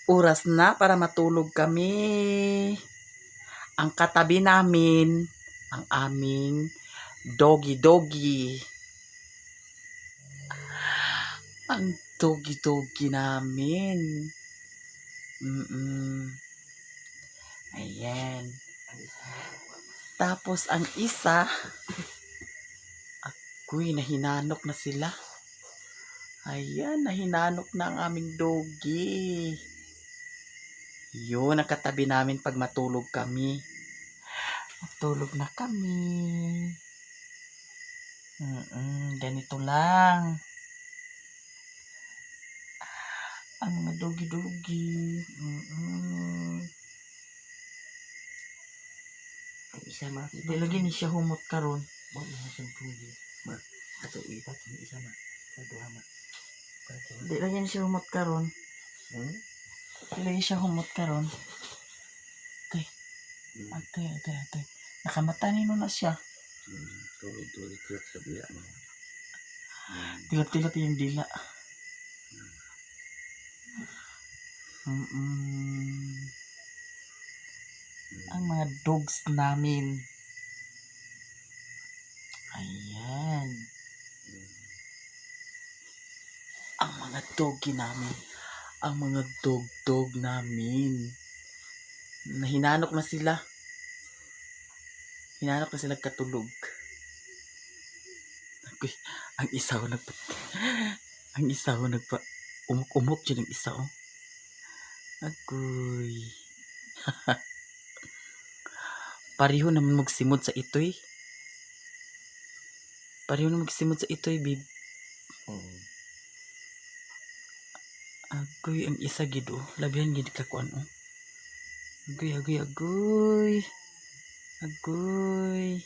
Oras na para matulog kami. Ang katabi namin, ang aming doggy-doggy. Ang doggy-doggy namin. Ayan. Tapos ang isa, ako'y nahinanok na sila. Ayan, nahinanok na ang aming doggy. Yun ang katabi namin pag matulog kami. Matulog na kami. Ganito lang. Ang mga doggy-doggy. Ang isa ma. Di lagi ni siya humot karon. Mo na siyang fuji. Ma. Ato itat ang isa ma. Sa duha ma. Di lagi ni siya humot karon. Hmm? Di lagi siya humot karon. Atay, atay, atay, atay. Nakamata nino na siya. Tulog tulog tulog sa biya ma. Tilap-tilap yung dila. Ang mga dogs namin. Ayan. Ang mga doggy namin. Ang mga dog-dog namin. Nahinanok na sila. Hinanok na sila katulog. Agoy, ang isa ko nagpa... Ang isa ko nagpa... Umok-umok dyan ang isa oh. Agoy. Pareho naman magsimod sa itoy. Pareho naman magsimod sa itoy, babe. Agoy, ang isa gid oh. Labihan gid ka kuan oh. Agoy, agoy, agoy. Agoy.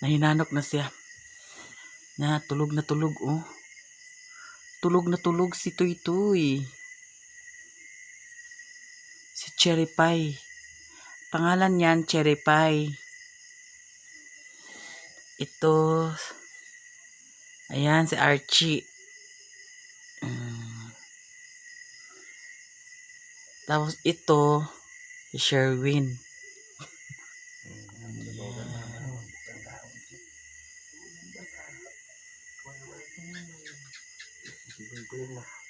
Nahinanok na siya. Na tulog oh. Tulog na tulog si Tuy Tuy. Si Cherry Pie. Pangalan niyan, Cherry Pie. Ito, ayan, si Archie. Tapos ito, si Sherwin.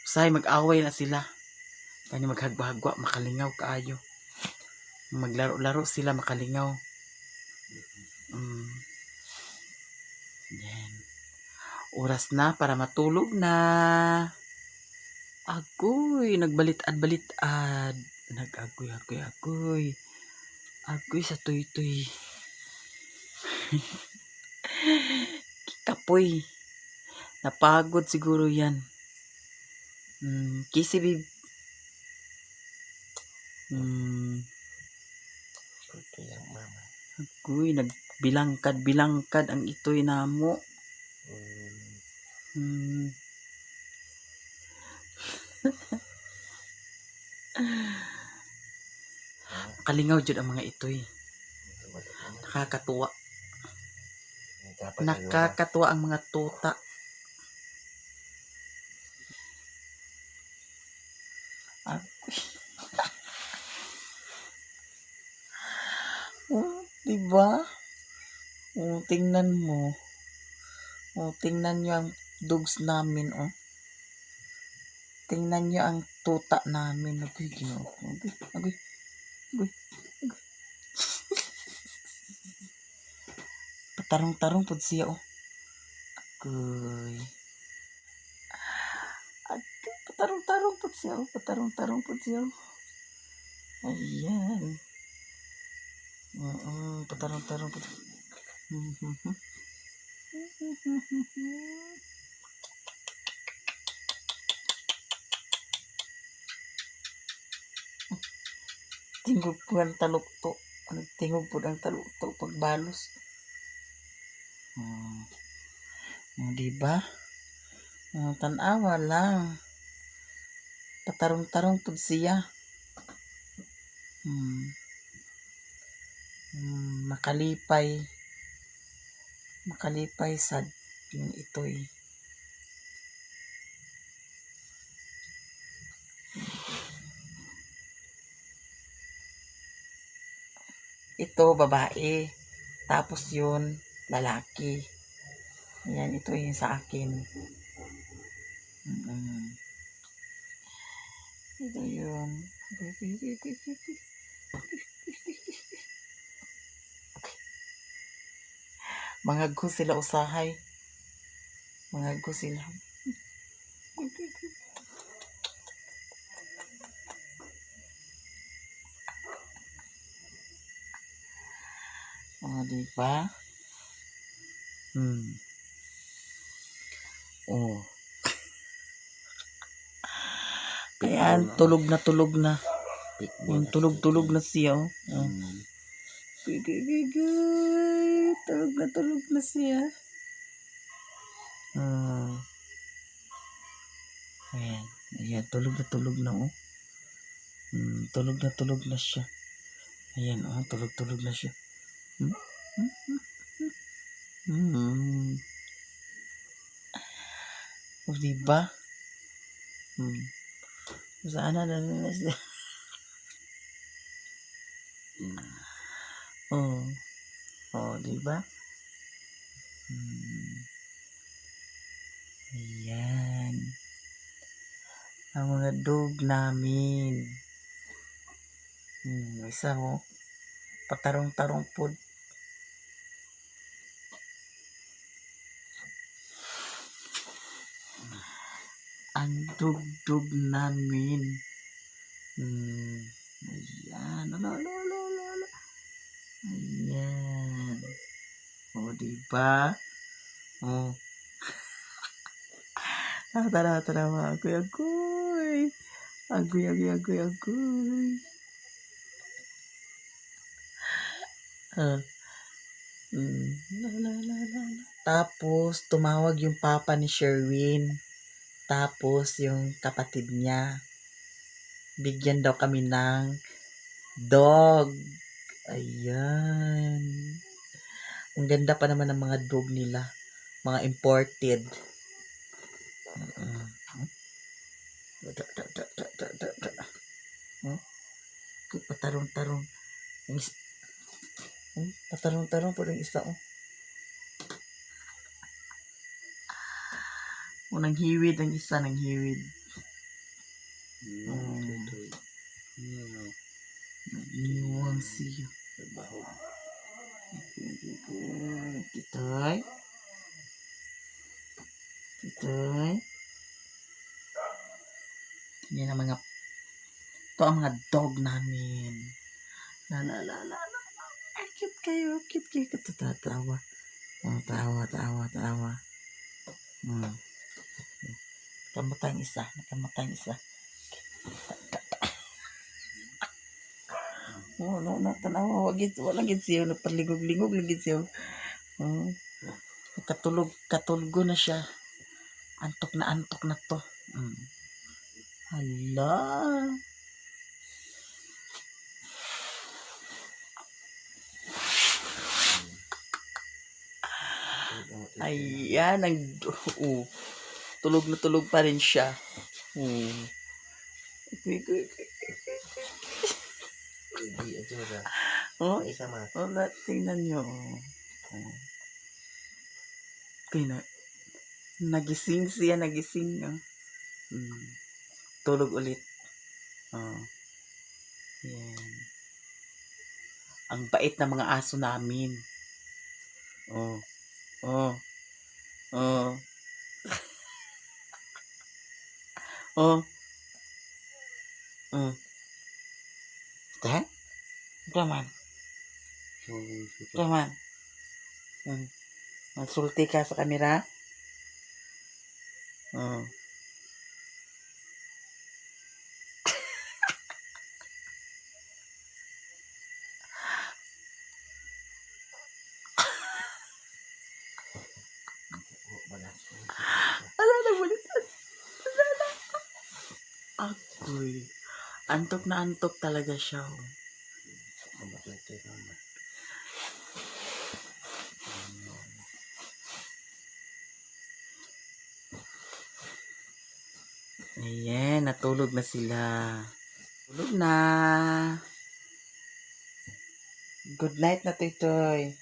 Usahay, mag-away na sila. Kani maghagwa-hagwa, makalingaw kaayo. Maglaro-laro sila, makalingaw. Yan. Oras na para matulog na. Agoy, nagbalit-ad-balit-ad. Nag-agoy, agoy, agoy. Agoy sa tuy-tuy. Kikapoy. Napagod siguro yan. Kisi, babe. Kaya mama. Agoy, nagbilangkad-bilangkad ang itoy namo. Kalingaw jud ang mga itoy. Nakakatuwa. Nakakatuwa ang mga tuta. Agoy. Oh, diba? Oh, tingnan mo. Oh, tingnan niyo ang dogs namin, oh. Tingnan niyo ang tuta namin. Agoy, Ginoo ko. Agoy, agoy, agoy, agoy. Patarong-tarong pod siya, oh. Agoy. Agoy, patarong-tarong pod siya, oh. Patarong-tarong pod siya, oh. Ayan. Oo, patarong-tarong pod. Tingog po ang talukto. Tingog po ang talukto pagbalos. Oh, diba? Oh, tanawa lang. Patarong-tarong po siya. Makalipay. Makalipay sad yung itoy. Ito, babae. Tapos yun, lalaki. Ayan, ito yung sa akin. Ito yun. Mangagho sila usahay. Mangagho sila. Oh, di ba? Oh. Ayan, tulog na tulog na. Pitbull. Yung tulog-tulog na siya. Oh. Oh. Gigigigay. Tulog na tulog na siya. Ayan. Ayan, tulog na tulog na, oh. Tulog na tulog na siya. Ayan, oh, tulog-tulog na siya. Oh, diba? Saan na na na siya? Oh. Oh, diba? Ayan. Ang mga dog namin. Isa, oh. Patarong-tarong po. Ang dog-dog namin. Ayan. Ala, ala, ala, ala, ala. Ayan. O, diba? Oh. Ah, tara, tara, agoy, agoy. Agoy, agoy, agoy, agoy. Ah. La, la, la, la, la. Tapos, tumawag yung papa ni Sherwin. Tapos, yung kapatid niya. Bigyan daw kami ng dog. Ayan. Ang ganda pa naman ng mga dog nila. Mga imported. Da, da, da, da, da, da, da. Patarong-tarong. Yung patarong-tarong po yung isa. Oh. Oh, nanghiwid ang isa, nanghiwid. Ito. Nag-iwang siya. Trabaho. Titoy. Titoy. Yan ang mga, ito ang mga dog namin. La la la la la. Ay, cute kayo. Cute kayo. Tatawa. Oh, tawa, tawa, tawa. Nakamata ang isa. Nakamata ang isa. Oh, no, no, tanawa. Wag gid, wala gid siya. Nagpaligog-ligog lagi siya. Oh. Katulog, katulgo na siya. Antok na to. Hala. Ayan, ang, oh, tulog na tulog pa rin siya. Hindi, ito na. Oh, Isa ma. oh, na, tingnan nyo. Oh. Oh. Tingnan. Nagising siya, nagising. Oh. Tulog ulit. Oh. Yan. Ang bait ng mga aso namin. Oh. Oh. Oh. Oh. Oh. Ito? Come on. Come on. Magsulti ka sa camera. Oh. Wala. Ala, nagbalitan. Ala, ala. Agoy. Antok na antok talaga siya. Oh. Mamatay naman. Ayan, natulog na sila. Tulog na. Good night na, Toy.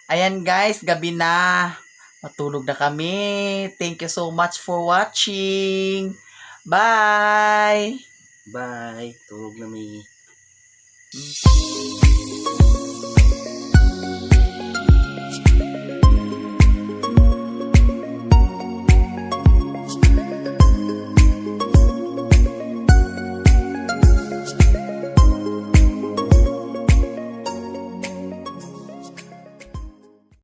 Ayan guys, gabi na. Matulog na kami. Thank you so much for watching. Bye! Bye. Tulog na mi.